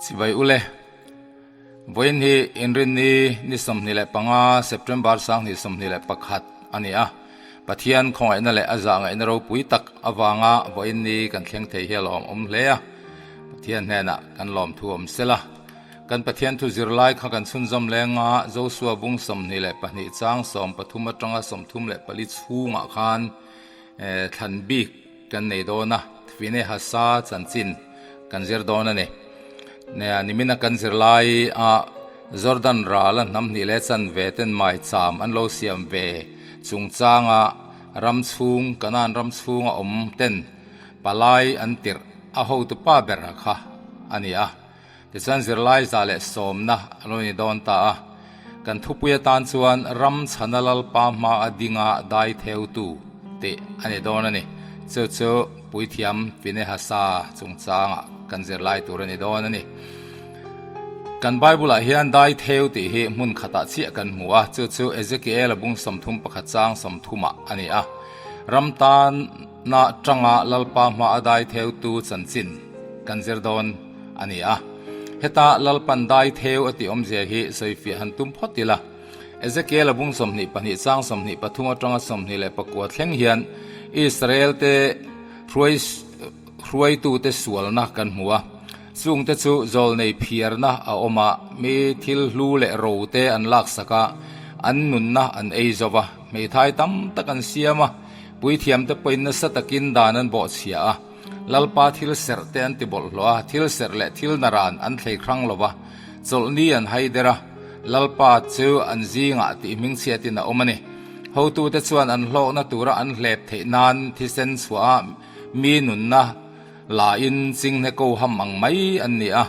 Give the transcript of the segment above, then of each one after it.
Chibai ule. Vawiin hi Inrinni ni 25 September 2021 a ni a. Pathian khawngaihna leh a zahngaihna ropui tak avanga vawiin ni kan thleng thei hi a lawmawm hle a. Pathian hnenah kan lawmthu awm sela. Kan Pathian thu zirlai kha kan chhunzawm leng a, Josua bung 22 chang 13 atanga 34 chhungah khan thlan bik kan nei dawn a, Phinehasa chanchin kan zir dawn a ni. Nimina kan zirlai a Jordan ral a hnam hnih leh chanve ten maicham an lo siam ve chungchanga ram chhung, Kanaan ram chhunga awm ten palai an tirh a hotu pa ber kha a ni a. Tichuan zirlai 110na a lo ni dawn ta a, kan thupui atan chuan ram chhana Lalpa hma a dinga dai theutu tih a ni dawn a ni. Chu chu Puithiam Phinehasa chungchangah kan zirlai tur a ni dawn a ni. Kan Bible-ah hian dai theu tih hi hmun khatah chiah kan hmu a, chu chu Ezekiel-a bung 31 chang 30 ah a ni a. Ram tana tanga Lalpa hma a dai theutu chanchin kan zir dawn a ni a. Heta Lalpan dai theu a tih awmzia hi sawifiah han tum phawt ila. Ezekiel-a bung 22 chang 23 atanga 24 thleng hian Israel-te hruai hruaitute sualna kan hmu a. Chungte chu zawlnei phiarna a awm a, mi thil hlu leh ro te an laksak a, an nunna an ei zo va, hmeithai tam tak an siam a, puithiamte pawhin nasa takin dan an bawhchhia a. Lalpa thil serh te an ti bawlhhlawh a, thil serh leh thil naran an thlei hrang lo va, chawlhni an hai der a, Lalpa chu an zingah tih hmingchhiatin a awm a ni. Hotute chuan an hlawkna tura an hlep theih nan thisen chhuah a mi nunna la in chinghne ko ham ang mai an ni a,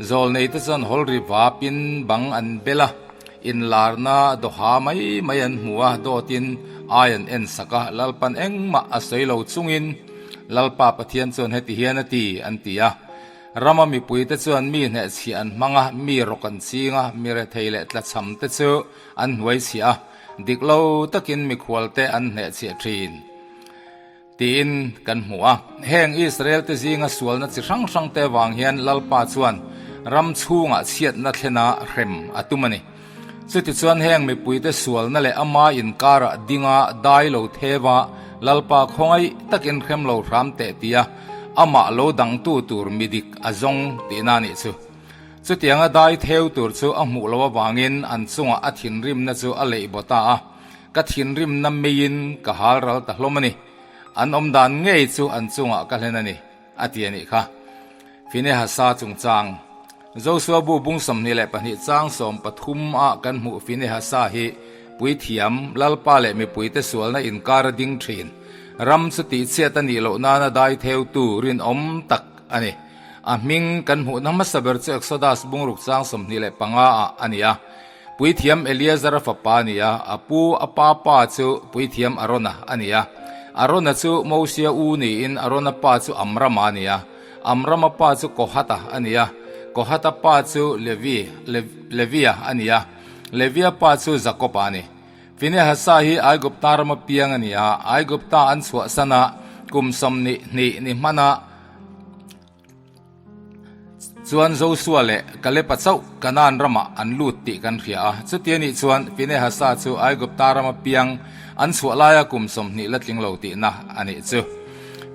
zawlneite chuan hawlri vapin bang an bel a, inlarna dawha mai mai an hmu a, dawtin ai an en sak a, Lalpan engmah a sawi lo chungin, Lalpa Pathian chuan heti hian a ti, an ti a. Rama mipuite chuan mi hnehchhiah an hmang a, mi rawk an ching a, mi rethei leh tlachham te chu an hnuaichhiah a, dik lo takin mikhualte an hnehchhiah thin, tiin kan hmu a. Heng Israelte zinga sualna chi hrang hrangte vang hian Lalpa chuan ram chhungah chhiatna thlena hrem a tum a ni. Chutichuan heng mipuite sualna leh ama inkarah dinga dai lo theva Lalpa khawngaih takin hrem lo hram teh tia amah lo dangtu tur midik a zawng tihna a nih chu. Chutianga dai theu tur chu a hmuh loh avangin an chungah a thinrimna chu a leih baw ta a, Ka thinrimna meiin ka hal ral ta hlawm a ni. An awm dan ngei chu an chungah ka hlen a ni. A ti a nih kha. Phinehasa chungchang. Josua bu bung 22 chang 13 ah kan hmuh Phinehasa hi puithiam, Lalpa leh mipuite sualna inkar a ding thin. Ram chu tihchhiat a nih loh nana dai theutu rinawm tak a ni. A hming kan hmuhna hmasa ber chu Exodus bungruk chang 25 ah a ni a. Puithiam Eleazara fapa a ni a, a pu a pa pa chu Puithiam Arona a ni a. Arona chu Mosia u niin Arona pa chu Amrama a ni a. Amrama pa chu Kohata a ni a, Kohata pa chu Levi, Levia a ni a, Levia pa chu Jakoba a ni. Phinehasa hi Aigupta rama piang a ni a, Aigupta an chhuahsan a, kum 22 ni hmana Chuan Josua leh Kaleba chauh Kanaan ramah an lut tih kan hria a. Chuti anih chuan Phinehasa chu Aigupta rama piang an chhuah laia kum 20 la tling lo tihna a nih chu.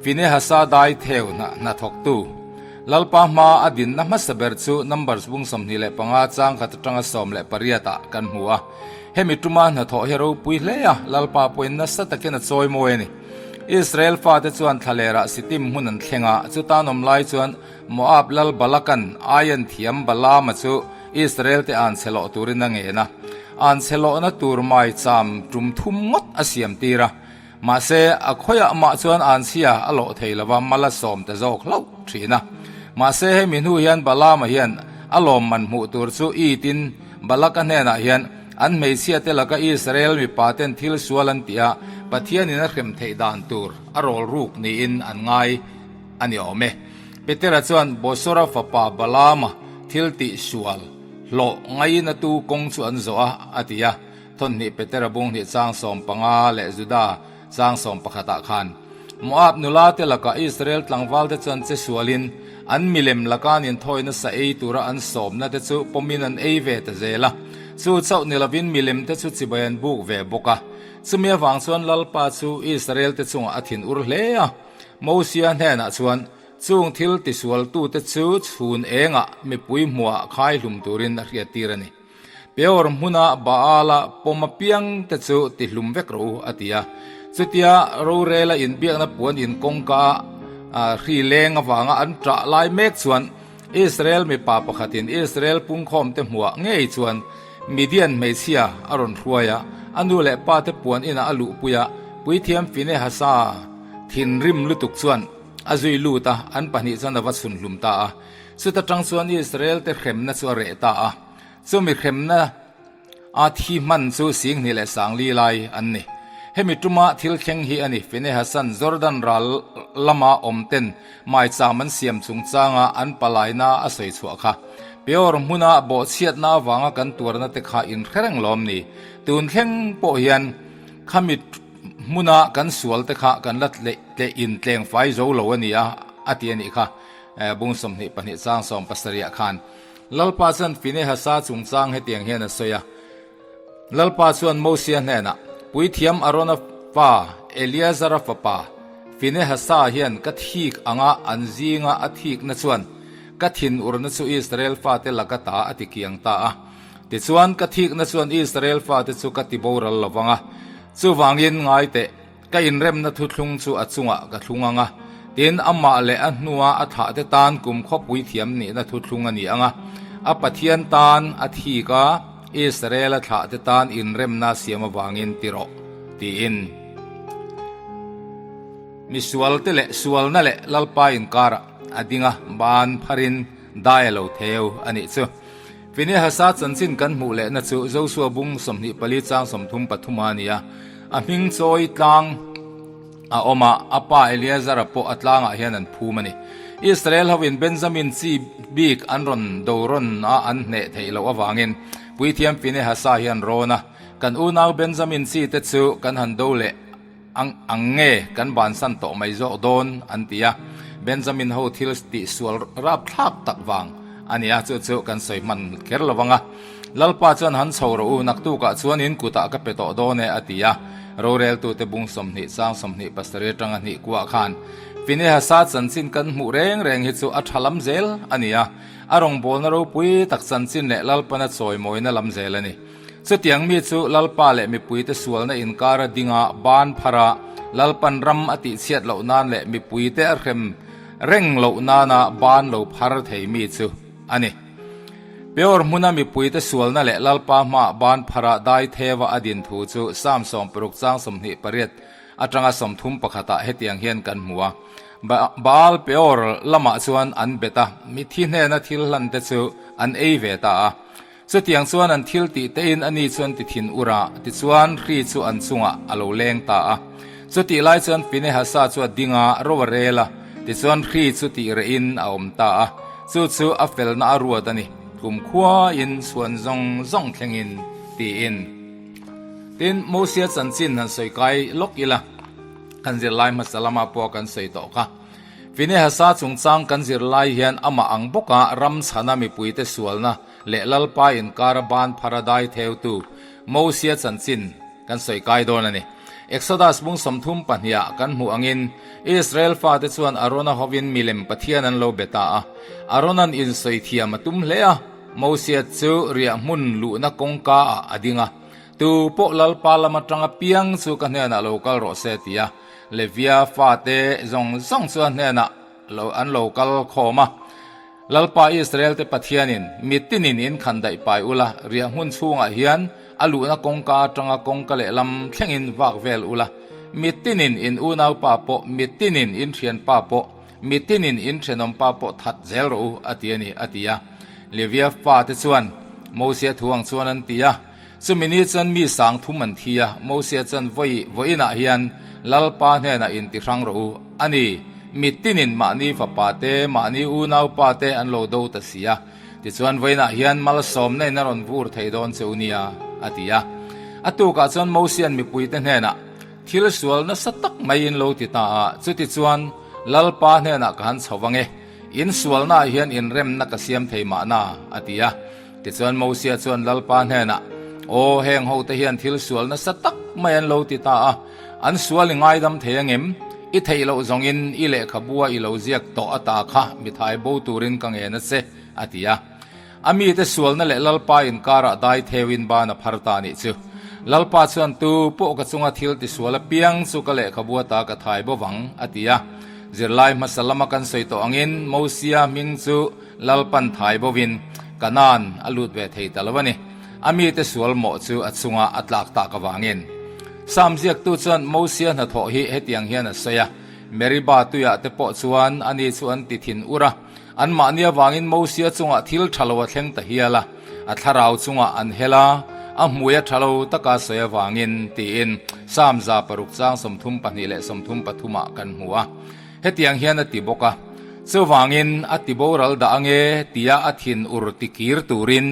Phinehasa dai theu hnathawktu Lalpa hma a dinna hmasa ber chu Numbers bung 25 chang khat atanga 18 ah kan hmu a. Hemi tuma hnathawh hi ropui hle a, Lalpa pawhin nasa takin a chawi mawi a ni. Israel fate chuan thlalerah Sittim hmun an thleng a, chutan awm lai chuan Moab lal Balakan aian thiam Balaama chu Israel-te an chhe lawh turin a ngen a. An chhe lawhna tur maicham tum thum ngawt a siam tir a. Mahse, a khawiah mah chuan an chhia a lawh thei lova mal a sawm ta zawk hlauh thin a. Mahse, hemi hnu hian Balaama hian a lawmman hmuh tur chu itin Balaka hnenah hian an hmeichhiate laka Israel mipaten thil sual an tih a, Pathianin a hrem theih dan tur a rawl ruk niin an ngai a ni awm e. Petera chuan Bosora fapa Balaama thil tih sual hlawh ngaiin a tu kawng chu an zawh a, a ti a. Thawnhnih Petera bung hnih chang 15 leh Juda chang 11 ah khan Moab nula te lakah Israel tlangval te chuan che sualin An milem laka an inthawi nasa ei tura an sawmna te chu pawmin an ei ve ta zel a. Chu chauh ni lovin milem te chu chibai an buk ve bawk a. Chumi avang chuan Lalpa chu Israel te chungah a thin ur hle a. Mosia hnenah chuan, Chung thil tisualtute chu chhun engah mipui hmuhah khai hlum turin a hriattir a ni. Peor hmuna Baala pawm apiang te chu tihlum vek rawh u, a ti a. Chutia rorela inbiakna puan in kawngka a hri leng avanga an ṭah lai mek chuan Israel mipa pakhatin Israel pungkhawmte hmuah ngei chuan Midian hmeichhia a rawn hruai a, a nu leh pa te puan inah a luhpui a, Puithiam Finehasa thinrim lutuk chuan a zui lut a, an pahnih chuan a va chhunhlum ta a. Chuta tang chuan Israel-te hremna chu a reh ta a, chumi hremna a thi hman chu Singhnih leh Sangli lai an ni. Hemi tuma thil thleng hi a ni, Finehasan Jordan ral lama awm ten maicham an siam chungchanga an palaina a sawi chhuah kha. Peor hmuna bawhchhiatna avanga kan tuarna te kha inhre reng lawm ni? Tun thleng pawh hian khami hmuna kan sual te kha kan la tleh intleng fai zo lo a ni a, a ti a nih kha. Bung 22 chang 70 khan Lalpa chuan Finehasa chungchang hetiang hian a sawi a, Lalpa chuan Mosia hnenah, Puithiam Arona fa Eleazara fapa Finehasa hian ka thik anga an zinga a thikna chuan ka thinurna chu Israel fate laka ta a ti kiang ta a. Tichuan ka thikna chuan Israel fate chu ka ti boral lo vang a, chuvangin ngai teh. Ka inremna thuthlung chu a chungah ka thlung ang a, tin, amah leh a hnua a thlahte tan kum khawpui thiam nihna thuthlung a ni ang a, a Pathian tan a thik a, Israel-a thlahte tan inremna siam avangin ti rawh, tiin. Misualte leh sualna leh Lalpa inkarah a ding a, ban pharin dai a lo theu a nih chu. Finehasa chanchin kan hmuh lehna chu Josua bung 24 chang 33 a ni a. A hming chawi tlang a awm a, a pa Eleazara pawh a tlangah hian an phum a ni. Israel hoin Benjamin chi bik an rawn do rawn a an hneh theih loh avangin Puithiam Finehasa hian rawn a, Kan unau Benjamin chi te chu kan han do leh Ang ang nge kan bansan tawh mai zawk dawn an ti a, Benjamin ho thil tih sual rapthlak tak vang a ni a, chu chu kan sawi hman kher lo vang a. Lalpa chuan han chho rawh u, naktukah chuan in kutah ka pe tawh dawn e a ti a. Roreltute bung 20 chang 27 atanga hnih kuah khan Finehasa chanchin kan hmuh reng reng hi chu a tha lam zel a ni a, a rawngbawlna ropui tak chanchin leh Lalpana chawimawina lam zel a ni. Chutiang mi chu Lalpa leh mipuite sualna inkara dinga ban phara Lalpan ram a tihchhiat loh nan leh mipuite a hrem reng loh nana ban lo phar thei mi chu a ni. Peor hmuna mipuite sualna leh Lalpa hmaah ban phara dai theva a din thu chu Psalm 60 chang 28 atanga 31 ah hetiang hian kan hmu a, Baal Peor lamah chuan an bet a, mithi hnena thil hlan te chu an ei ve ta a. Chutiang chuan an thil tih tein ani chuan ti thin ur a, tichuan hri chu an chungah a lo leng ta a. Chutih lai chuan Finehasa chu a ding a, ro a rel a, tichuan hri chu tih rehin a awm ta a. Chu chu a felna a ruat a ni, kumkhuain chhuan zawng zawng thlengin, tiin. Tin, Mosia chanchin han sawi kai lawk ila, kan zirlai hmasa lama pawh kan sawi tawh kha. Finehasa chungchang kan zirlai hian amah ang bawka ram chhana mipuite sualna leh Lalpa inkara ban phara dai theutu Mosia chanchin kan sawi kai dawn a ni. Exodus bung 32 ah kan hmuh angin Israel fate chuan Arona hovin milem pathian an lo be ta a. Arona'n insawi thiam a tum hle a, Mosia chu riah hmun luhna kawngka ah a ding a, Tu pawh Lalpa lam atanga piang chu ka hnenah lo kal rawh se ti a. Levia fate zawng zawng chu a hnenah lo an lo kal khawm a. Lalpa Israelte Pathianin, Mitinin in khan daih pai ula, riah hmun chhungah hian a luhna kawngka atanga kawngka lehlam thlengin vak vel ula. Mitinin in unaupa pawh, mitinin in thianpa pawh, mitinin in thenawmpa pawh that zel rawh u, a ti a ni, a ti a. Levia fate chuan Mosia thu ang chuan an ti a. Chumi ni chuan mi sang thum an thi a, Mosia chuan vawi vawiinah hian Lalpa hnenah inti hrang rawh u, a ni, mitinin mahni fapa te, mahni unaupa te an lo do ta si a, tichuan vawiinah hian malsawmna in a rawn vur thei dawn che u nia, a ti a. A tukah chuan Mosia'n mipuite hnenah, Thil sual nasa tak mai in lo ti ta a, chutichuan Lalpa hnenah ka han chho vang e. In sualnaah hian inremna ka siam thei mahna, a ti a. Tichuan Mosia chuan Lalpa hnenah, Aw, heng hote hian thil sual nasa tak mai an lo ti ta a, an sual i ngaidam thei angem? I theih loh zawngin i lehkhabua i lo ziak tawh ata kha mi thai bo turin ka ngen a che, a ti a. A mite sualna leh Lalpa inkarah dai theuhin ban a phar ta nih chu. Lalpa chuan tu pawh ka chunga thil tisual apiang chu ka lehkhabu ata ka thai bo vang, a ti a. Zirlai hmasa lama kan sawi tawh angin Mosia hming chu Lalpan thai bovin Kanaan a lut ve thei ta lo a ni. A mite sual mawh chu a chunga a tlak tak avangin. Sam ziaktu chuan Mosia hnathawh hi hetiang hian a sawi a, Meriba tuiah te pawh chuan ani chu an ti thin ur a, anmahni avangin Mosia chungah thil tha lo a thleng ta hial a, a thlarau chungah an hel a, a hmui a tha lo taka sawi avangin, tiin Sam 600 chang 32 leh 33 ah kan hmu a. Hetiang hian a ti bawk a, Chuvangin a ti boral dah ange tia a thin ur ti kir turin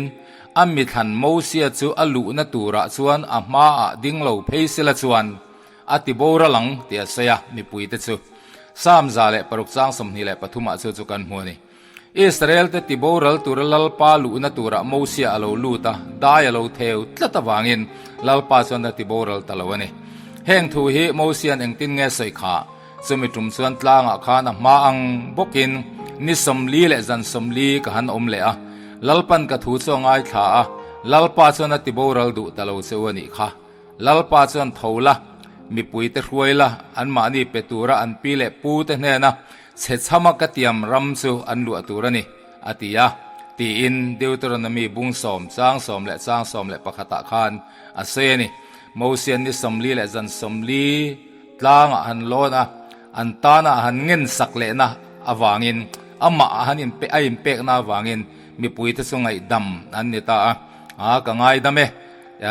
a mithlan Mosia chu a luhna turah chuan a hmaah ding lo phei sela chuan a ti boral ang tih a sawi a, mipuite chu Sam 106 chang 23 ah chu chu kan hmu a ni. Israel te ti boral tura Lalpa luhna turah Mosia a lo lut a, dai a lo theu tlat avangin Lalpa chuan a ti boral ta lo a ni. Heng thu hi Mosia'n engtin nge sawi kha? Chumi tum chuan tlangah khan a hma ang bawkin ni 40 leh zan 40 ka han awm leh a, Lalpan ka thu chu a ngaithla a, Lalpa chuan a ti boral duh ta lo che u a nih kha. Lalpa chuan tho la, mipuite hruai la, anmahni pe tura an pi leh pu te hnena chhe chhama ka tiam ram chu an luah tur a ni, a ti a, tiin Deuteronomy bung sawm chang sawm leh chang sawm leh pakhatah khan a sawi a ni. Mosian ni 40 leh zan 40 tlangah han lawn a, an tana han ngen sak lehna avangin, amah a han inpe a inpekna avangin mipuite chu ngaihdam an ni ta a, A ka ngaidam e,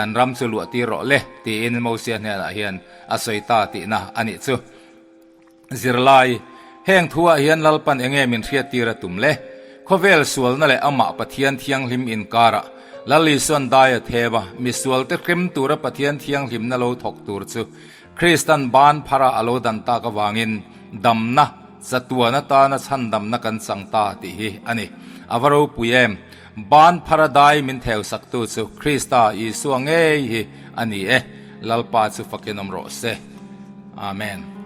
an ram chu luah tir rawh le, tiin Mosia hnenah hian a sawi ta tihna a nih chu. Zirlai, Heng thuah hian Lalpan enge min hriattir a tum le? Khawvel sualna leh amah Pathian thianghlim inkarah Lal Isuan dai a thep a, misualte hrem tura Pathian thianghlimna lo thawk tur chu Kristan ban phara a lo dan tak avangin damna, chatuan atana chhandamna kan chang ta tih hi a ni. A va ropui em! Ban phara dai min theusaktu chu Krista Isua ngei hi a ni e. Lalpa chu fakin awm rawh se. Amen.